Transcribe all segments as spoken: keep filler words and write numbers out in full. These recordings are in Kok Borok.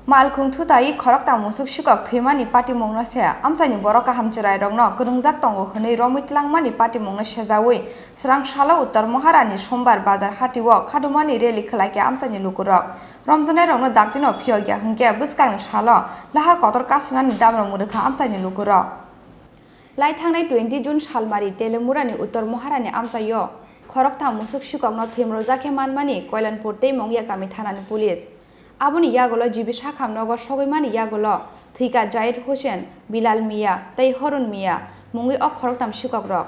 Malkhung thutai khoroktham musuk sikok thwimani patimungno se amchaini borok kaham chwrairokno kwrwngjak tongo hwnwi romwi tlangmani patimungno sejaui swrang salo Uttor Moharani Sombar Bazar hatio khadumani rally khwlaikha amchaini lukurok. Romjaknairokno daktino phiyokya hwnkhe bwskangni salo lahar kotor kasunani damrok mwrwkha amchaini lukurok. Lai thangnai twenty June salmari Telemurani Uttor Moharani amchaio khoroktham musuk sikokno thwimrwjakhe manmani Koilanpur tei Mongyakami thanani police. Aboni yagulo G B sakham nogo sogwimani yagulo thwika Jahid Hussain, Bilal Mia tei Harun Mia mungwi o khoroktham sikokrok.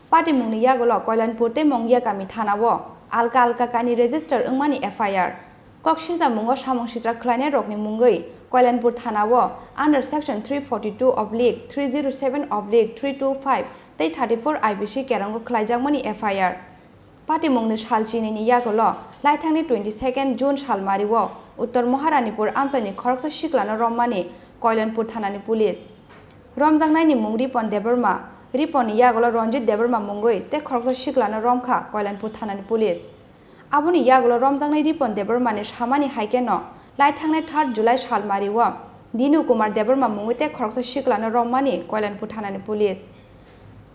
Patimungni yagulo Koilanpur tei Mongyakami thanao alka alka kainwi register wngmani F I R. Kok sinchamungo samung sitra khlainairokni mungwi Koilanpur thanao under section three forty two oblique three zero seven oblique three two five tei thirty four I P C kerongo khlaijakmani F I R. Patimungni sal chinini yagulo laithangni twenty second June salmario Uttor Moharanipur amchaini khoroksa siklano romani Koilanpur thanani police. Romjaknaini mung Ripon Debbarma, Riponni yagulo Ranjit Debbarma mungwi tei khoroksa siklano romkha Koilanpur thanani police. Aboni yagulo romjaknai Ripon Debbarmani samani hai kheno, lai thangnai third July salmario Dinu Kumar Debbarma mungwi tei khoroksa siklano romani Koilanpur thanani police.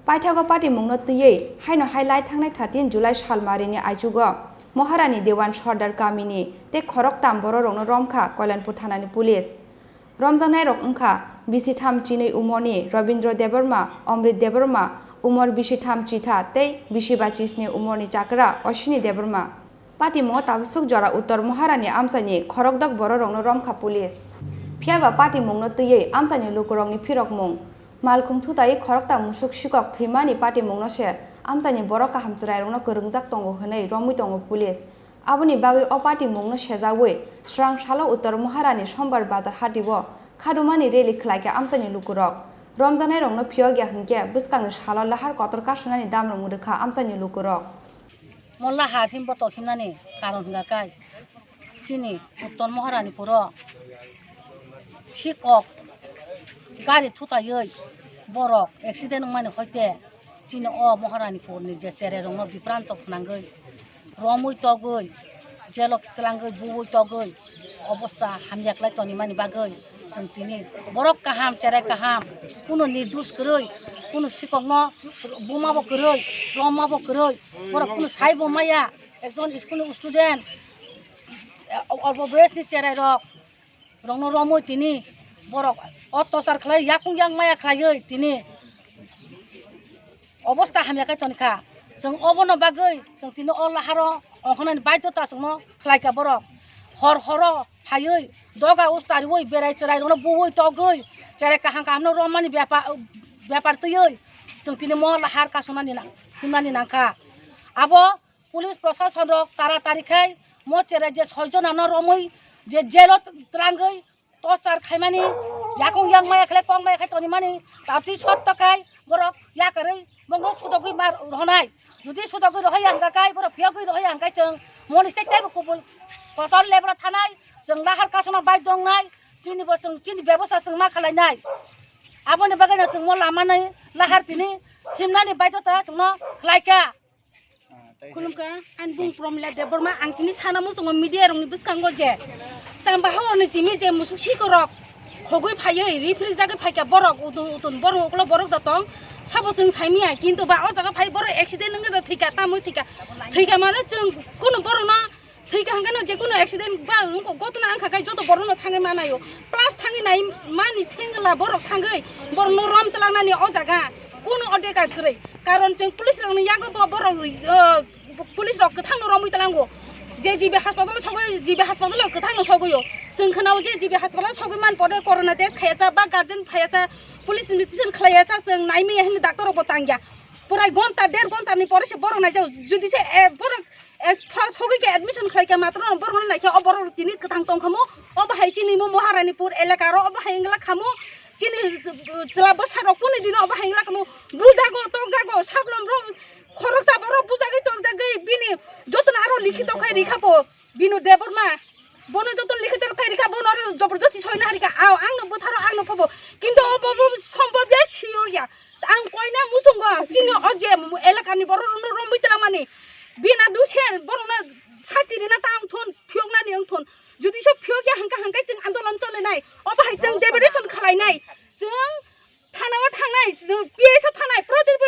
Paithago patimungno twiwi haino hai lai thangnai thirteen July salmarini aichugo Moharani Dewan Sordar kamini tei khoroktham bororokno romkha Koilanpur thanani police. Romjaknairok wngkha bisi tham chinwi umorni Robindra Debbarma, Amrit Debbarma, umor bisi tham chitha tei bisi ba chisni umorni chakra Ashwini Debbarma. Patimungo tabuk swk jora Uttor Moharani amchaini khorokdok bororokno romkha police. Phiyaba patimungno twiwi amchaini lukurokni phirokmung, malkhung thutai khoroktham musuk sikok thwimani patimungno se amchaini borok kaham chwrairokno kwrwngjak tongo hwnwi romwi tongo police. Aboni bagwi o patimungno sejaui swrang salo Uttor Moharani Sombar Bazar hatio khadumani rally khlaikha amchaini lukurok. Romjaknairokno phiyokya hwnkhe bwskangni salo lahar kotor kasunani damrok mwrwkha amchaini lukurok. Mo lahar himbo tokhimnani karon hwnkha khe chini Uttor Moharanipuro sikok gari thutaiwi borok accident wngmani hoite chini o Moharanipurni je chererokno bipranto phnangwi romwi togwi jelo kitlangwi buwi togwi obosta hamya khlai tonimani bagwi chwng tini borok kaham, cherai kaham, kunu nirdosh kwrwi, kunu sikokno buma bo kwrwi, roma bo kwrwi, borok kunu sai bo maya, ekjon school ni student, eh, olpo boyos ni cherai rok, rokno romwi tini borok ottachar khlai, yakung yak maya khlaiwi tini obosta hamya khe toni kha. Chwng obono bagwi chwng tini o laharo ongkhornani baidhota chwngno khlai kha borok. Hor horo phaiwi doga us tariwi berai chwrai rokno buwi togwi cherai kaham kaham no romani bepar, bepar twiwi chwng tini mo lahar kasumani nang, himnani nang kha. Abo police prosason rok tara tari khai mo cherai je soi jona no romwi je jail o twlangwi torture khaimani, yakung yang maya khlai kok maya khai tonimani, tatwi sotto khai borok yakarwi bongno sudogwi mar rohonai. Jodi sudogwi rohoi ang kai, borok phiyogwi rohoi ang kai chwng moni stai taibo kubul kotor lebra thanai, chwng lahar kasuna bai dongnai, chini bo chwng chini bebosta chwng ma khlainai. Aboni bagwi no chwng mo lama nai lahar tini himnani baidhota chwngno khlaikha. Khulumkha, ani bung Promila Debbarma, ang tini sana muchungo media rokni bwskango je chamba hawarni simi je musuk sikorok khogwi phaiwi riphrikjagwi phaikha borok, utun utun borok, ulo borok da tong, sabo chwng saimanya, kintu ba o jaga phai borok accident wngwi da thwikha, tamwi thwikha, thwikha mano chwng kunu borokno thwikha hwnkhe no je kunu accident ba wngkha, gotna wngkha khe joto borokno thangwi manaio, plus thangwi nai mani sengla borok thangwi borokno rom twlangnani o jaga. Kunu odekar kwrwi. Karon chwng police rokni yago bo borok, uh, police rok kwthangno romwi tlango. Je G B hospital sogwi, G B hospital kwthangno sogwio. Chwng khwnao je G B hospital sogwi man pore corona test khayasa ba guardian phayasa, police invitation khlayasa chwng naimaya hwnwi doctor rokbo tangya. Pwrai gonta, der gonta ni pore se borok naijak. Jodi se, eh, borok, eh, tho-, sogwi khe admission khlai khe matro borok no naikhe o borok tini kwthang tong kha mo. O bahai chini mo Maharanipur elaka ro o bahai wngla kha mo. Chini chwla bwsa rok kunu dino obo hai wngla kamo bujago, tokjago, saklom rok khoroksa borok bujagwi tokjagwi bini jotono aro likhito khai rikha bo bini Debbarma. Bono jotono likhito khai rikha, bono aro joborjosti soina harikha, ao angno bwtharo, angno phobo. Kintu obo bo sombobya, sure ya. Ang koina muchungo chini o je elakani borok rokno romwi twlangmani. Bina dusher borokno sasti rina ta wngthun, phiyoknani wngthun. Jodi se phiyokya hwnkha hwnkhe chwng andolon choli Chwng deputation khlainai, chwng thanao thangnai, chwng P S o thangnai, Prodip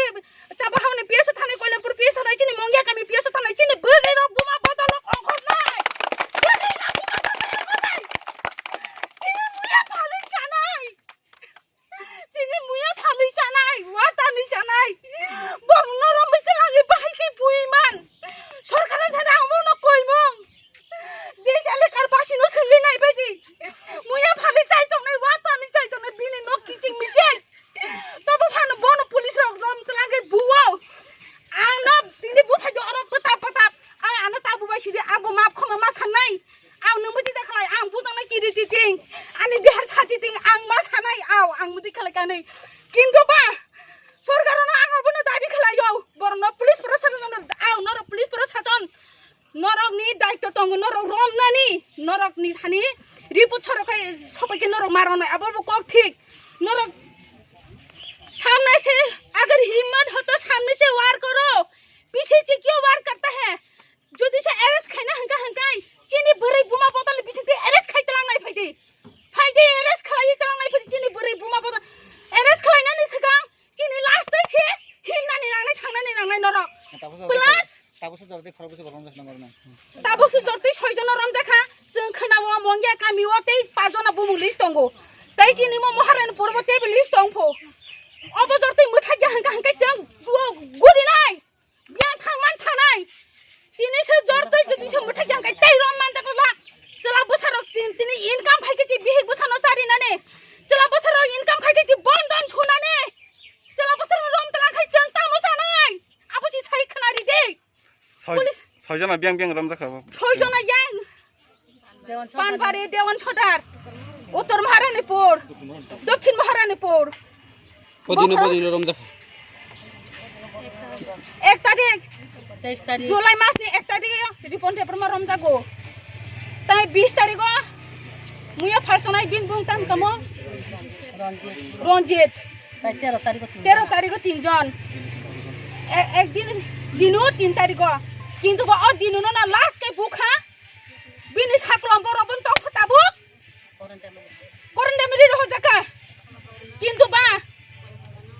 Chabahani P S o thangnai, Koilampur P S o thangnai, chini Mongia kami P S o thangnai, chini bwrwi rok buma bodol rok ongkhornai. Bwrwi rok buma bodol ongkhornai. Chini muya phalwi chanai. Chini muya phalwi chanai, watani chanai. Borokno romwi twlangwi bahai khe bui man. Sorkar thani ang bono koimung. Desh elekar basino swngwi naibaidi. Muya phalwi chai tongnai, watani chai tongnai, bini nok kiching miching. Tobo phano bono police rok rom twlangwi buo. Ano tini buphai oro pwtap pwtap. Ang ano tabu bai sidi, ang bo map khoma ma sanai. Ang nungbo tita khlai, ang bujaknai kiri titing. Ani dehar sa titing, ang ma sanai, aw, ang mudi khlai kanai. Kintu ba, sorkar no ang abono dabi khlaio. Borokno police proshasonno, aw, norok police proshasonno norokni daityo tongo, norok romnani, norokni thani report sorokai sopaikhe norok maronai, abo bo kok thik. Norok samne se agar himmat ho to samne se war karo, piche se kyun war karta hai? Jodi se arrest khaina hangka hangkai, chini bwrwi buma bodol bisingtwi arrest khai twlangnai phaidi. Phaidi arrest khlai twlangnai phaidi chini bwrwi buma bodol. Arrest khlainani swkang chini last tei se himnani nangnai thangnani nangnai norok. Plus tabukso jortwi khorok bwswk romjakha nang. Tabukso jortwi soijono romjakha, chwng khwnao Mongia kamio tei pajona bumung list tongo. Tei chini mo Maharani purbo tei list tongpho. Obo jortwi mwthakya hangka hangkai chwng juo gurinai. Yang thang man thanai. Tini se jortwi jodi se mwthai yang kai tei rom man jakla. Chwla bwsarok tin-, tini income khai khe chi bihik bwsano chari nani. Chwla bwsarok income khai khe chi bon don chunani. Chwla bwsarok rom tlang khai chwng tamo chanai. Abo chi sai khna ri de. Soi, Police. Soi jona biang biang rom jakha bo. Soi jona yang. Panbari, Dewan Sodar, Uttor Maharanipur, Dokhin Maharanipur. Bodino, bodino romjakha. Ek tarik, July mas ni ek tarik o Ripon Debbarma romjago. Tai bis tarik o muya phalsanai bin bung tam kamo Ranjit. Ranjit. Tai tero tarik o tin. Tero tarik o tinjon. E-, ek din, dino tin tarik o. Kintu bo o dino no na last kai bukha. Bini saklom borok bini tongkha tabuk. Korenda miri rohorjakha. Kintu ba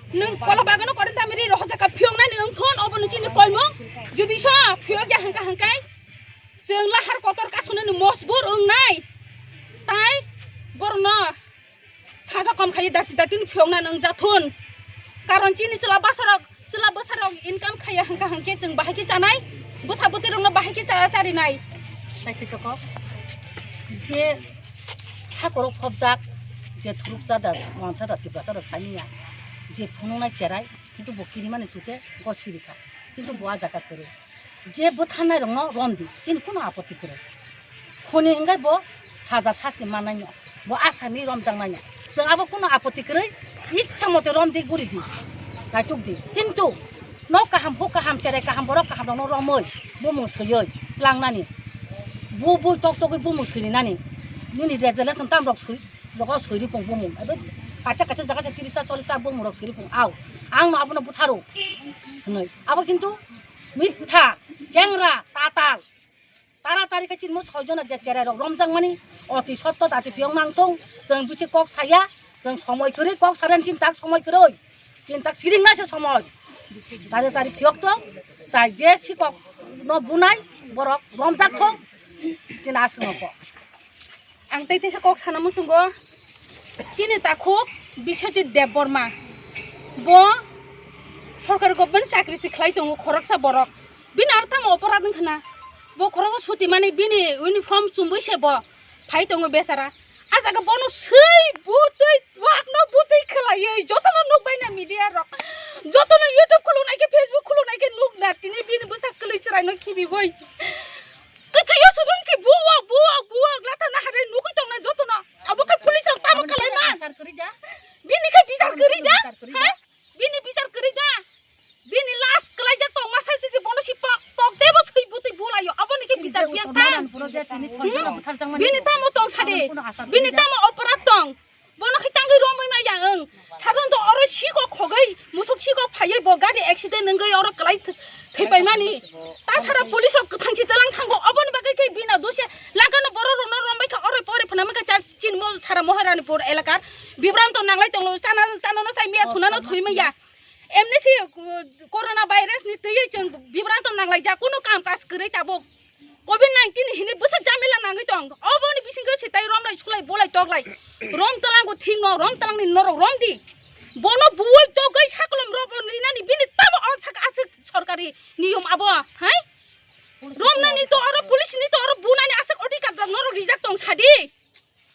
nwng kola bagano korenda miri rohorjakha phiyoknani wngthon obo nung chini koimung. Jodi so phiyokya hangka hangkai chwng lahar kotor kasonani mosbur wngnai. Tai borokno saja kom khai dati dati ni phiyokna nung jathun. Karon chini chwla bwsarok, chwla bwsarok income khaiya hangka hangke chwng bahai khe chanai, bwsa bwtwi rokno bahai khe cha-, charinai. Sai khe chokok je hakorok phobjak, je thuruk chada, wansa da, tipra chada saniya, je phunuknai cherai, kintu bo kirimani chute go sirikha, kintu bo a jaga kwrwi. Je bwtharnai rokno rom di, chini kuno apoti kwrwi. Khoni hwnkhai bo saja sasi mannai no, bo asani romjaknai no. Chwng abo kuno apoti kwrwi, ichha mote rom di, guri di, naituk di. Kintu nok kaham, huk kaham, cherai kaham, borok kaham rokno romwi, bumung swiwi tlangnani. Bu, bu tok tokwi bumung swirinani. Nini resolution tam rok swi, rogo swi ripung bumung. Abo kaisa kaisa jaga se tiris ta, chollis ta bumung rok swi ripung. Au, ang no abono butharo hwnwi. Abo kintu mitha, chengra, tatal. Taratari khe chini mo soi jona je cherai rok romjakmani oti sotto dati phiyok nang thung. Chwng bisi kok saya, chwng somoi kwrwi kok saran chintak somoi kwrwi. Chintak siring nai se somoi. Taratari phiyok thung, tai je sikok no bunai borok romjak thung. Chini aswk no kok. Ang tei teisa kok sana muchungo, chini takhuk Biswajit Debbarma, bo sorkari government chakri se khlai tongo, khoroksa borok. Bini aro tamo oporad wngkha na? Bo khoroksa suti mani bini uniform chumui se bo phai tongo bechara. A jaga bono swi butwi, twakno butwi khlaiwi jotono nukbai na media rok, jotono YouTube khulunai khe, Facebook khulunai khe nukna tini bini bwsa kwlwi chwraino khibiwi. Kwthwio sudun si buwak, buwak, buwak, lata nahare nugwi tongnai jotono. Abo khe police rok tamo kalaima. Bini khe bichar kwrwi da? Ha? Bini bichar kwrwi da? Bini last kwlaijak tongma sai se bono si pok, pok tebo swi butwi bulaio. Aboni khe bichar biya tang. Bini tamo tong sade. Bini tamo oporad tong. Bono khe tangwi romwi Maya ang, saron to oro sikok khogoi, musuk sikok phaiye bo gari accident wngoi oro kwlai th-, thwipaimani. Ta sara police rok kwthang si tlang thango, oboni bagwi khe bina dose lagano borok rokno rombai kha, oro pore phana maka cha chin mo sara Moharanipur elakar. Bibranto nanglai tonglo, chana, chana no sai miya, thuna no thoi maya. Emni si, uh, corona virus ni twiwi chwng bibranto nanglai ja, kuno kam kaj kwrwi tabuk. Covid nineteen hini bwsa jamila nangwi tong. Oboni bisingo se tai romlai sulai bolai toklai. Rom tlango thingno, rom tlangni norok romdi. Bono buwai togoi sakolom robo linani bini tamo o sak aswk sorkari niyom abo, hai? Romnani to oro police ni to oro bunani aswk odhikar rok norok rijak tong sadi.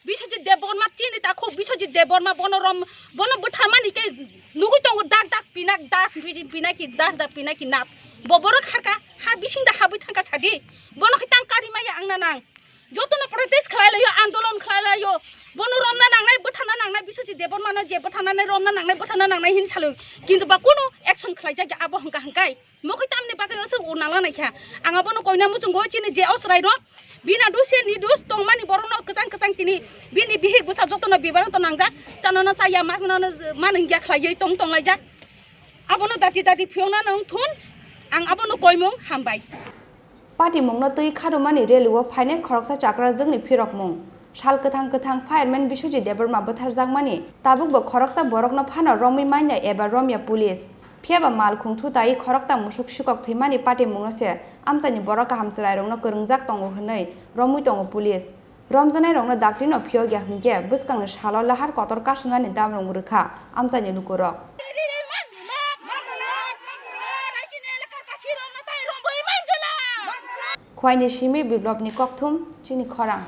Biswajit Debbarma chini takhuk Biswajit Debbarma bono rom, bono bwtharmani khe nugwi tongo dak dak pinak das pi-, pinaki das da pinaki nat. Bo borok harka ha bising da habwi thangka sadi. Bono khe tang kari maya ang na nang. Jotono protest khlai laio, andolon khlai laio. Bono romna nangnai, bwtharna nangnai, Biswajit Debbarmano je bwtharnani romna nangnai, bwtharna nangnai hin saloi. Kintu ba kunu action khlai jakya abo hwnkha hwnkhe. Mokoi tamni bagwi oso o nangla naikha. Ang abono koina muchungo chini je o chwrairok. Bina duse ni dus tongmani borokno kwchang kwchang tini bini bihik bwsa jotono bibaranto nangjak. Chanano chaya, masnano manwngya khlaiwi tong tonglaijak. Abono dati dati phiyokna nang thun. Ang abono koimung hambai. Patimungno twi kharumani rally-o phainai khoroksa chakrajwkni phirokmung. Sal kwthang kwthang fireman Biswajit Debbarma bwtharjakmani tabukbo khoroksa borokno phano romwi manya eba romya police. Phiyaba malkhung thutaiwi khorokta musuk sikok thwimani patimungno se amchaini borok kaham chwrairokno kwrwngjak tongo hwnwi romwi tongo police. Romjanairokno daktirno phiyokya hwnkhe bwskangni salo lahar kotor kasunani damrung rwkha amchaini lukurok. Khwaini simi Biplopni kokthum chini khorang.